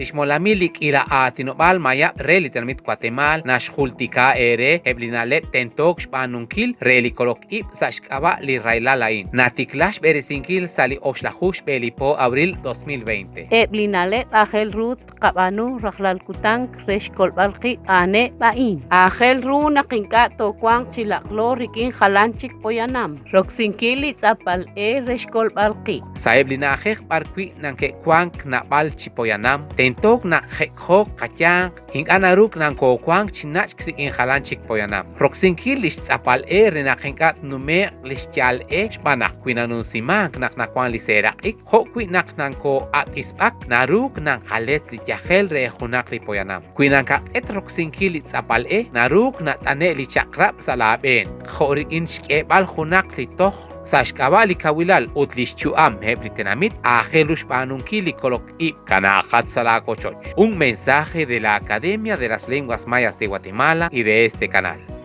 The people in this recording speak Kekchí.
Xmolamil li K'iila Aatinob'aal Mayab' re li tenamit Watemaal naxjultika eere eb' li na'leb' tentook xb'aanunkil re li kolok ib' sa' xk'ab'a' li rahilal a'in. Natikla xb'eresinkil sa' li oxlaju xb'e li po abril 2020. Eb' li na'leb' aajel ru tqab'aanu rajlal kutank re xkolb'al qib' a'aneb' a'in. Aajel ru naq ink'a' toowanq chi laq'lo rik'in jalan chik poyanam. Roksinkil li tz'apb'al e re xkolb'al qib'. Sa'eb' li na'ajej b'arwi' nanke'wank naab'al chi poyanam, tentook naq jek'jook qayanq, ink'a' naruuk nankoowank chi nach'k rik'in jalan chik poyanam. Roksinkil li xtz'apb'al e re naq ink'a' tnume'q li xya'al e xb'aan naq wi nanumsimank naq nawank li seeraq'ik, jo' wi' naq nankoo'at'isb'ak, naruuk nanqaletz li yajel re junaq li poyanam. Wi nankaq'et roksinkil li tz'apb'al e, naruuk nat'ane' li chaq'rab' sa' laab'een, jo' rik'in xk'eeb'al junaq li tojl sa' xk'ab'a' li kawilal ut li xyu'am eb' li tenamit, aajel ru xb'aanunkil li kolok ib' kanaaqat sa' laawochoch. Un mensaje de la Academia de las Lenguas Mayas de Guatemala y de este canal.